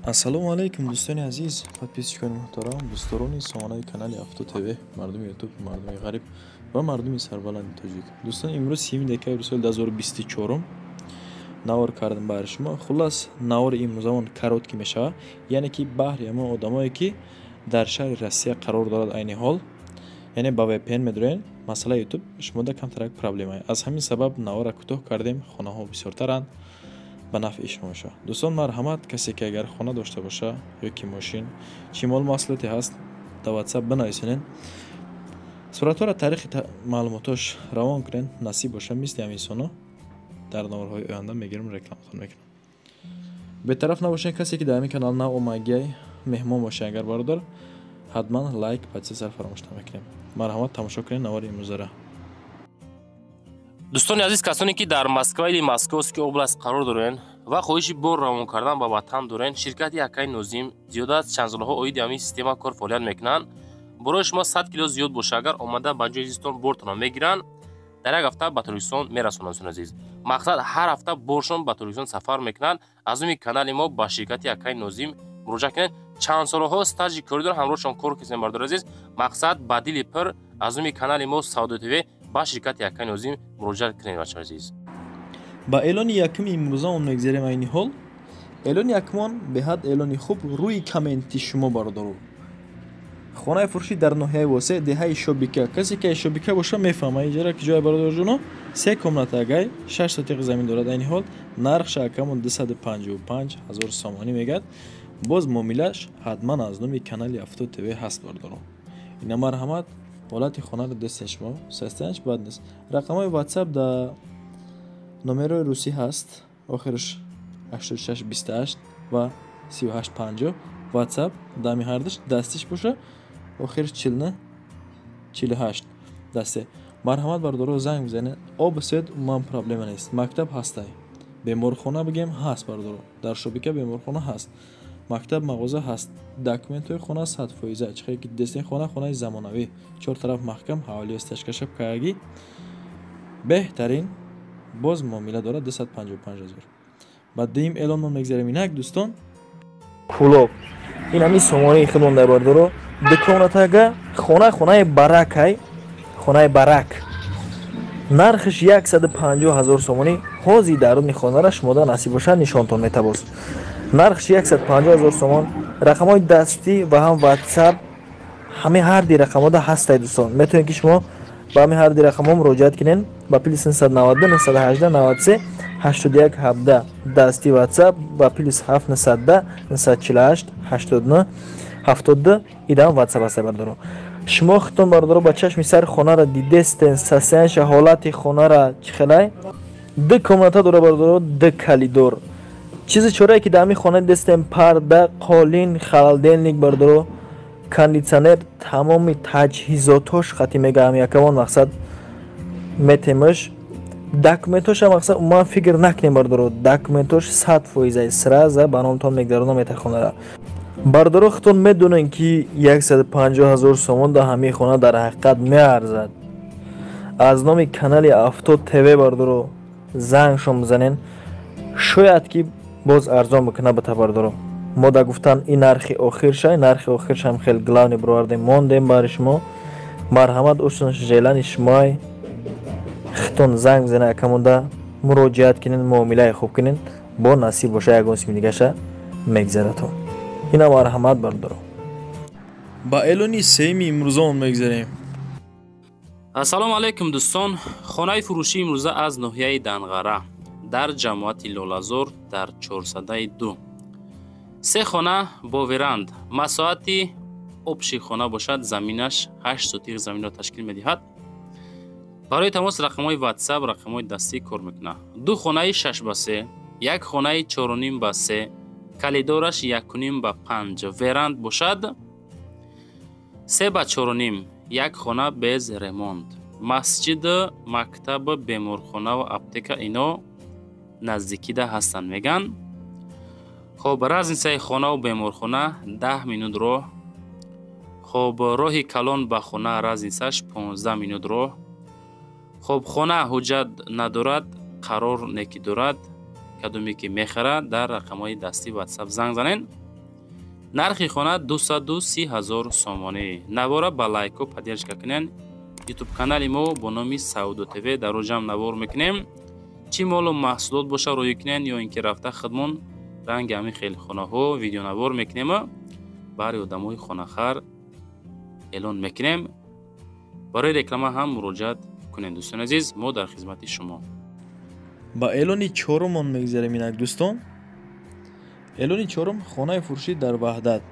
Ассалому алайкум, дӯстони азиз, подписчикони муҳтарам, дӯстдорони сомонаи канали Авто ТВ, мардуми Ютуб, мардуми ғариб ва мардуми сарбаланди тоҷик. Дӯстон, имрӯз 7 декабри соли 2024 навор кардам баҳри шумо. Хуллас, навори имрӯзамон короткий мешавад, яъне ки баҳри ҳамон одамое, ки дар шаҳри Россия қарор дорад айни ҳол, яъне ба VPN медорен, масъалаи Ютуб шумода камтарак проблема. Аз ҳамин сабаб навора кӯтоҳ кардем, хонаҳо бисёртаранд, ба нафъи шумо мешавад. Дӯстон, марҳамат, касе ки агар хона дошта боша ё ки мошин, чӣ мол маҳсулоте ҳаст, дар WhatsApp бинависонед, суратҳоро, таърихи маълумотош равон кунед. Насиб боша, мисли ҳамин инсоно дар наворҳои оянда мегирам, рекламатон мекунам. Бетараф набошед. Касе ки дар ҳамин канал нав омагиай, меҳмон бошед агар, бародар, ҳатман лайк, подписаться фаромӯш намекунем. Марҳамат, тамошо кунед навори имрӯзара. Дӯстони азиз, касоне ки дар Москва или Московский область қарор дорен ва хоҳиши бор равон кардан ба ватан дорен, ширкати акаи Нозим зиёда аз чанд солҳо оиди ҳамин система кор фаъолият мекунанд. Борои шумо 100 кило зиёд боша, агар омада ба ҷои зистон бортонро мегиранд, дар як ҳафта ба Тоҷикистон мерасонанд. Дӯстони азиз, мақсад, ҳар ҳафта боршон ба Тоҷикистон сафар мекунанд. Аз номи канали мо ба ширкати акаи Нозим муроҷиат кунед. Чанд солҳо стажи корӣ доранд, ҳамроҳшон кор кардем. Бардори азиз, мақсад, ба дили пир аз номи канали мо Савдо ТВ ба ширкати акаи Нозим муроҷиат кунед, бачаҳои азиз. Ба эълони якуми имрӯзаон мегзарем. Айни ҳол эълони якумон беҳад эълони хуб, рӯи комменти шумо, бародаро. Хонаи фурӯшӣ дар ноҳияи Восе, деҳаи Шобика. Касе ки Шобика боша, мефаҳма иҷара ки ҷоя, бародарҷоно. Се комната агай, 6 сотиқ замин дорад. Айни ҳол нархша акамон 255 ҳазор сомонӣ мегӯяд. Боз муомилаш ҳатман аз номи канали Авто ТВ ҳаст, бародаро. Ина, марҳамат, ҳолати хонаро дестен шумо, состоянияш бад нест. Рақамҳои WhatsApp да номерои русӣ ҳаст, охираш 86 28 ва 38 50. WhatsApp дами ҳардуш дастиш боша, охираш 49 48 дасте. Марҳамат, бародаро, занг бизанед. Об, свет умуман проблема нест, мактаб ҳастай, беморхона бигем ҳаст, бародаро, дар Шобика беморхона ҳаст, мактаб, мағоза ҳаст. Документҳои хона 100%. Чихе ки дестен, хона хонаи замонавӣ, чор тараф маҳкам, ҳавлиё стяжкаша каягӣ, беҳтарин. Боз муомила дорад, 255 ҳазор. Ба дуюм эълон мо мегзарем инак, дӯстон. Кулоб, ин ҳамин сомонаи худмон дар, бародаро. Ду комнатага хона, хонаи баракай, хонаи барак, нархаш 150 ҳазор сомонӣ. Ҳозир даруни хонара шумода насиб бошад, нишонтон метабоз. Нархаш 150 ҳазор сомон. Рақамҳои дастӣ ва ҳам WhatsApp, ҳамаи ҳарди рақамҳода ҳастай. Дӯстон, метавонед, ки шумо ба ҳамин ҳарди рақамҳо муроҷиат кунед: ба +992 918 93 81 17 дасти WhatsApp ва +7 910 948 89 72 идам WhatsApp ҳастай. Бародаро, шумо худтон, бародаро, ба чашми сар хонара дидестен, состоянияша, ҳолати хонара чӣ хелай. Ду комната дора, бародаро, ду коридор. Чизи чорае ки дар ҳамин хона дидестем: парда, қолин, холодильник, бародаро, кондитсионер, тамоми таҷҳизотош хати мегаҳам якамон. Мақсад, метемаш документоша. Мақсад, умуман фикр накунем, бародаро, документош 100%, сразу ба номтон мегзарона мета хонара. Бародаро, худтон медонед, ки 150 ҳазор сомон дар ҳамин хона дар ҳақиқат меарзад. Аз номи канали Авто ТВ, бародаро, зангшон бизанен, шояд ки боз арзон бикуна бита. Бародаро, мо да гуфтан, ин нархи охирша, нархи охиршам хел главный бировардем, мондем бари шумо. Марҳамат, ушун желани шумоай, хитон занг бизанед, акамонда муроҷиат кунед, муомилаи хуб кунед. Бо насиб боша, ягон сими дигаша мегзаратон. Ина, марҳамат, бародаро. Ба эълони сеюми имрӯзаон мегзарем. Ассалому алайкум, дӯстон. Хонаи фурӯшии имрӯза аз ноҳияи Данғара, дар ҷамоати Лолазор, дар чорсадаи ду, се хона бо веранд. Масоҳати общий хона бошад, заминаш 8 сотих заминро ташкил медиҳад. Барои тамос рақамҳои WhatsApp, рақамҳои дастӣ кор мекунад. Ду хонаи 6 ба 3, як хонаи 4,5 ба 3, коридораш 1,5 ба 5, веранд бошад 3 ба 4,5, як хона без ремонт. Масҷид, мактаб, беморхона ва аптека ино наздикида ҳастанд, мегӯянд. Хоб, разницаи хонаву беморхона 10 минут роҳ. Хоб, роҳи калон ба хона разницаш 15 минут роҳ. Хоб, хона ҳуҷҷат надорад, қарор неки дорад. Кадоме ки мехарад, дар рақамҳои дастӣ WhatsApp занг занед. Нархи хона 230 000 сомонӣ. Навора ба лайку поддержка кунен. Ютуб канали мо бо номи Савдо ТВ дар оҷам навор мекунем. Чӣ молу маҳсулот боша рӯй кунен ё ин ки рафта худмон ранги ҳамин хел хонаҳо видеонавор мекунем, барои одамои хонахар эълон мекунем. Барои реклама ҳам муроҷиат кунед, дӯстони азиз, мо дар хизмати шумо. Ба эълони чорумон мегзарем инак, дӯстон. Эълони чорум хонаи фурӯшӣ дар Ваҳдат,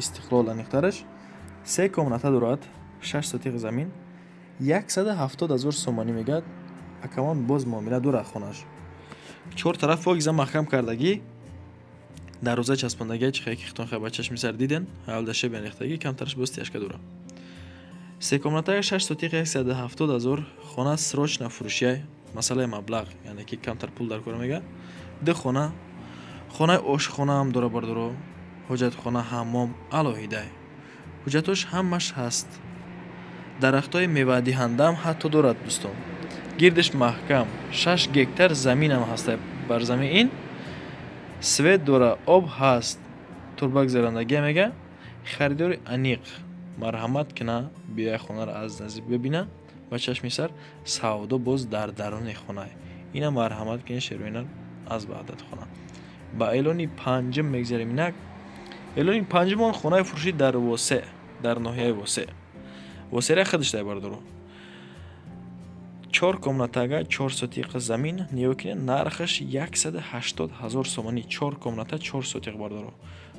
Истиқлол аниқтараш, се комната дорад, 6 сотиқ замин, 170 000 сомонӣ мегӯяд. Акамон боз муомила дорад хонаш. Чор тараф покиза маҳкам кардагӣ, дарвоза часпондагӣ, чихе ки хитон ба чашми сар диден, ҳавлдаше бенехтагӣ, камтараш боз тяжка дорад. Се комната, 6 сотиқ, 170 000, хона срочно фурӯшия, масъалаи маблағ, яъне ки камтар пул дар кор мега. Ду хона, хонаи ошхонаам дора бардоро, ҳоҷатхона, ҳаммом алоҳида. Ҳуҷҷатош ҳамаш ҳаст. Дарахтҳои мевадиҳандаам ҳатто дорад, дӯстон. Гирдиш маҳкам, 6 гектар заминам ҳаст бар замин ин. Свет дора, об ҳаст, турба гузарандагия мега. Харидори аниқ марҳамат кина, биёя хонаро аз наздик бибина ба чашми сар. Савдо боз дар даруни хона. Ина марҳамат кина шероина аз Ваҳдат хона. Ба эълони панҷум мегзарем инак. Эълони панҷумон хонаи фурӯшӣ дар Восе, дар ноҳияи Восе. Восера худаш дай бардоро. 4 комнатага, 4 сотиқ замин, нигоҳ кунед, нархаш 180 000 сомонӣ. 4 комната, 4 сотиқ бардоро.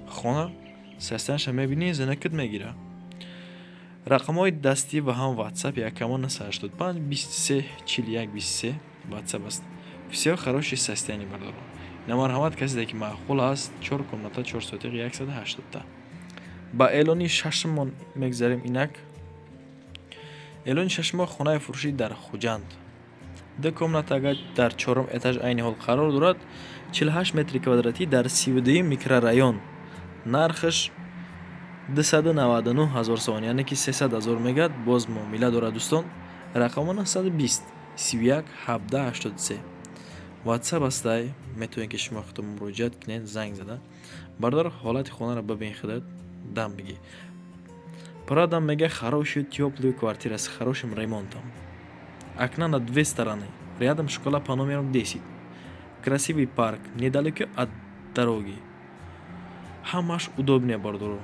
Хона састанаша мебинӣ, занакат мегира. Рақамҳои дастӣ ва ҳам WhatsApp якамон 985 23 41 23 WhatsApp аст. Всё хорошее состояние бардоро. Намарҳамат касе ки маъқул аст, 4 комната, 4 сотиқ, 180 та. Ба эълони шашумон мегзарем инак. Эълони шашумо хонаи фурӯшӣ дар Хуҷанд. Ду комната агар дар чорум этаж айни ҳол қарор дорад, 48 метри квадратӣ дар 32 микрорайон. Нархаш 299 000 сомонӣ, яъне ки 300 000 мегӯяд, боз муомила дорад, дӯстон. Рақамо 920 31 17 83. WhatsApp астай, метавонед ки шумо худтон муроҷиат кунед, занг зада. Бародар, ҳолати хонаро бибин худат, дам бигӣ. Продам мега хорошую тёплую квартира с хорошим ремонтом. Окна на две стороны. Рядом школа по номеру 10. Красивый парк, недалеко от дороги. Ҳамаш удобнее бардоро.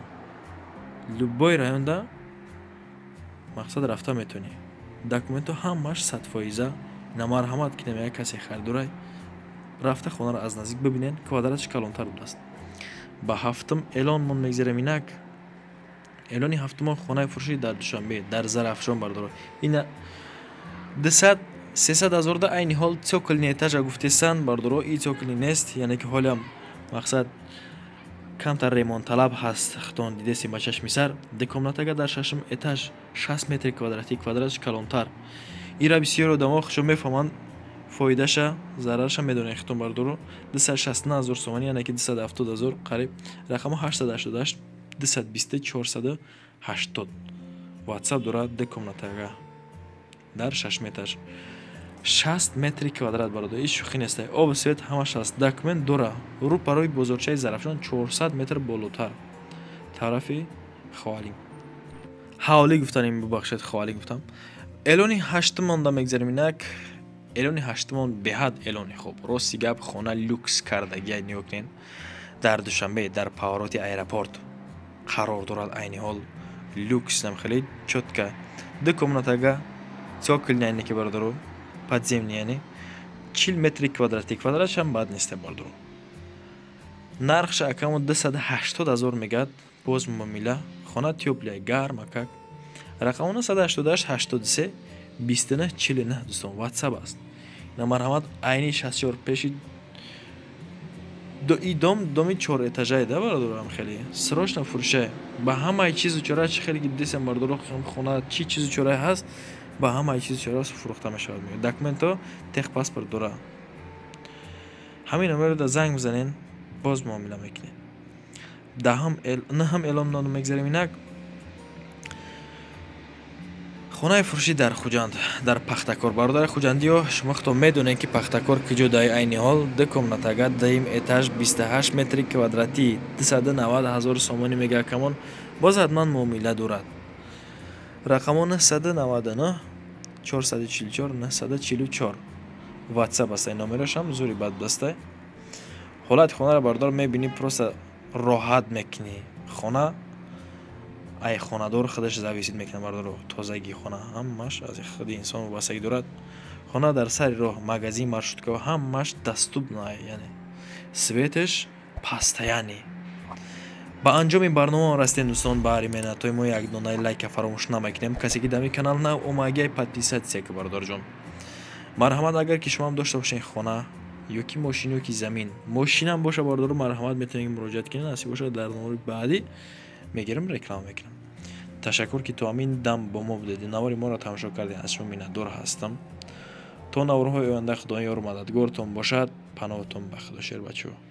Любой районда мақсад рафта метавонӣ. Документҳо ҳамаш 100%. Намарҳамат кинем як касе харидорай. Рафта хонаро аз наздик бибинен, квадраташ калонтар будааст. Ба ҳафтум эълонмон мегзарем инак. Эълони ҳафтумон хонаи фурӯшӣ дар Душанбе, дар Зарафшон бардоро. Ина 200 300 000 да айни ҳол цокольный этажа гуфтесан бардоро, и цокольный нест, яъне ки ҳолиам мақсад камтар ремонтталаб ҳаст, худтон дидесем ба чашми сар. Ду комнатага дар шашум этаж, 60 метри квадратӣ, квадраташ калонтар. Ира бисёр одамо худшон мефаҳманд фоидаша, зарараша медонед худтон бардоро. 269 000 сомонӣ, яъне ки 270 000 қариб. Рақамо 888 220 480. WhatsApp дорад. Ду комнатага дар шашум этаж. 60 метри квадрат бародар, ин шӯхӣ нест. Об, свет ҳамаш ҳаст, документ дора. Рӯ парои бозорчаи Зарафшон 400 метр болотар. Тарафи Ховалинг. Ҳавлӣ гуфтанем, бубахшед, Ховалинг гуфтам. Эълони ҳаштумонда мегзарем инак. Эълони ҳаштумон беҳад эълони хуб. Рости гап, хона люкс кардагия, нигоҳ кунед. Дар Душанбе, дар повороти аэропорт қарор дорад айни ҳол. Люкс нам хеле чётко. Ду комнатага, цокольный, яъне ки бародаро, подземный, яъне 40 метри квадратӣ, квадратшам бад нест бародаро. Нархша акамо 280 000 мегӯяд, боз муомила, хона тёплая, гарм акак. Рақамо 988 83 29 49, дӯстон, WhatsApp аст. На марҳамат, айни 64 пеши и дом, доми чор этажае да бародарам, хеле срочно фурӯшае. Ба ҳамаи чизу чора, чи хеле ки дидесем бародаро, хона чӣ чизу чорае ҳаст, ба ҳамаи чизу чора фурӯхта мешавад. Документҳо, техпаспорт дора. Ҳамин номеро занг бизанен, боз муомила мекунед. Даҳам, наҳам эълон мегзарем инак. Хонаи фурӯшӣ дар Хуҷанд, дар Пахтакор. Бародари хуҷандиё, шумо худтон медонед, ки Пахтакор куҷо дай. Айни ҳол ду комнатага, дуюм этаж, 28 метри квадратӣ, 290 ҳазор сомонӣ мега акамон. Боз ҳатман муомила дорад. Рақамо 999 444 944, WhatsApp аст. Номерошам зури бад бастай. Ҳолати хонаро, бародар, мебинӣ, просто роҳат мекунӣ. Хона ай хонадор худаш зависит мекунад, бародаро. Тозагии хона ҳамаш аз худи инсон вобастагӣ дорад. Хона дар сари роҳ, магазин, маршрутка ҳамаш доступно, яъне светаш постоянный. Ба анҷоми барнома расидем, дӯстон. Баҳри меҳнатҳои мо як донаи лайка фаромӯш намекунем. Касе ки дар ин канал нав омагиай, подписаться ки, бародарҷон, марҳамат. Агар ки шумоам дошта бошед хона ё ки мошин, ё ки замин, мошинам боша, бародаро, марҳамат, метавонед муроҷиат кунед. Насиб бошад, дар навори баъдӣ мегирам, реклама мекунам. Ташаккур, ки то ҳамин дам бо мо будед, навори моро тамошо кардед. Аз шумо миннатдор ҳастам. То наворҳои оянда Худои ёру мададгортон бошад. Паноҳтон ба Худо, шербачаҳо.